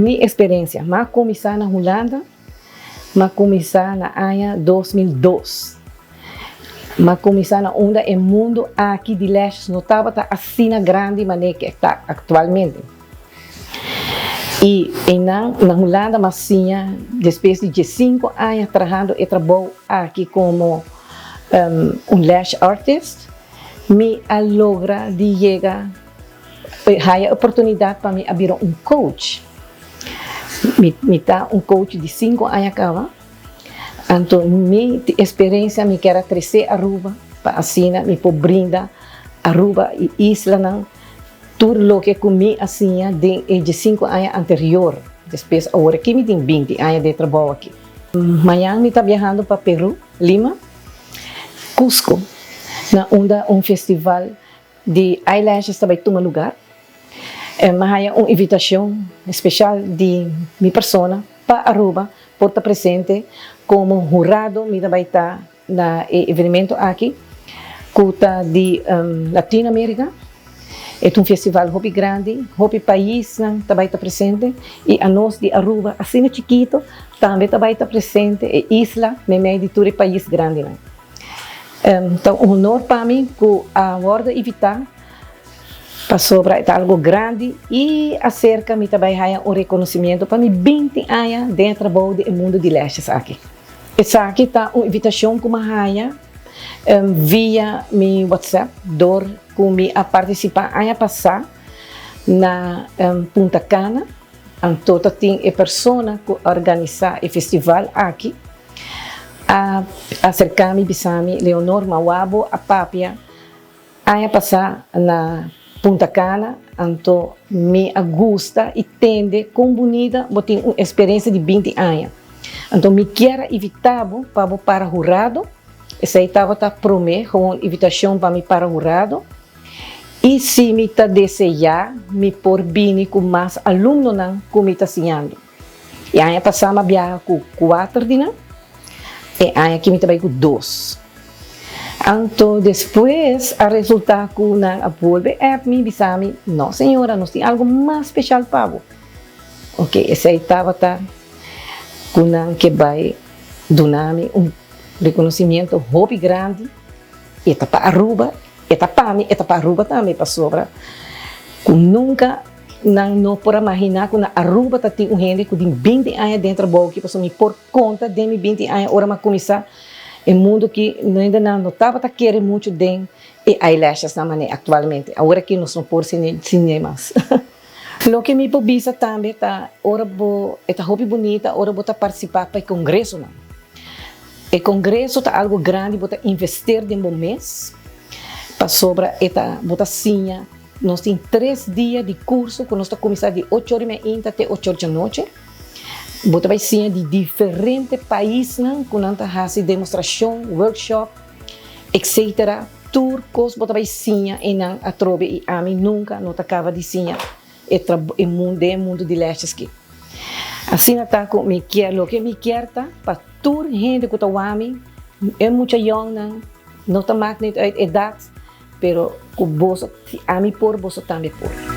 Mi experiencia, m'a cuminsa na Hulanda, m'a cuminsa na aña 2002. M'a cuminsa na unda e mundo aki di lashes no tabata asina grandi manera cu ta actualmente. Y einan na Hulanda m'a siña, despues di 15 aña trahando e trabou aki como un lash artist, mi a logra di yega haya oportunidad pa mi a bira un coach. Mi ta un coach di 5 aña caba. Anto mi experiencia mi kier trece Aruba pa asina mi por brinda Aruba y islanan tur loke cu mi a siña den 5 aña anterior. Despues awor aki mi tin 20 aña di trabou aki. Mañan mi ta biahando pa Peru, Lima, Cusco, na unda un festival di eyelashes tambe ta tuma luga. M'a haya un invitacion special di mi persona pa Aruba por ta presente como hurado. Mi tambe ta na evento aki cu ta di Latinoamerica. E un festival hopi grandi, hopi pais tambe ta presente y anos di Aruba, asina chikito, tambe tambe ta presente e isla, meimei di tur pais grandi. Anto, un honor pa mi cu a wordo invita pasobra ta algo grandi y acerca mi tambe haya un reconocimento pa mi 20 aña den trabou di mundo di lashes aki. Esaki ta un invitacion cu m'a haya via mi WhatsApp door cu mi a participa aña pasa na Punta Cana. Anto tin e persona cu a organisa e festival aki a acerca mi, bisa mi: "Leonor, m'a wak bo a papia aña pasa na Punta Cana, anto mi a gusta y tende con bunita bo tin un experiencia di 20 aña. Anto mi kier invita bo pa bo para hurado." Esey tabata prome, un invitacion pa mi para hurado. Y si mi ta desea, mi por bini cu mas alumnonan cu mi ta siñando. Y aña pasa m'a biaha cu cuater di nan, y aña aki mi ta bay cu dos. Anto despues a resulta cu nan a bolbe app mi, bisa mi: "No señora, nos tin algo mas special pa bo." Ok, esey tabata cu nan kier bay duna mi un reconocimento hopi grandi. E ta pa Aruba, e ta pa mi, e ta pa Aruba tambe, pasobra cu nunca nan no por imagina cu na Aruba ta tin un hende cu tin 20 aña den trabou aki, pasobra mi por conta den mi 20 aña, ora m'a cuminsa e mundo aki, ainda nan no tabata kere mucho den e eyelashes na manera actualmente. Awor aki nos no por sin mas. Loke mi por bisa tambe ta ora bo ta hopi bunita ora bo ta participa pa e congreso nan. E congreso ta algo grandi, bo ta investi den bo mes pasobra e ta bo ta siña. Nos tin 3 dia di curso cu nos ta cuminsa di 8:30 te 8:00 di anochi. Bo ta bay siña di diferente paisnan cu nan ta haci demostracion, workshop, etc. Tur cos bo ta bay siña einan atrobe y ami nunca no ta caba di siña e mundo di lashes aki. Asina ta cu mi kier, loke mi kier ta pa tur hende cu ta wak mi, e mucha jongnan, no ta maakt niet uit edad, pero cu boso, ami por, boso tambe por.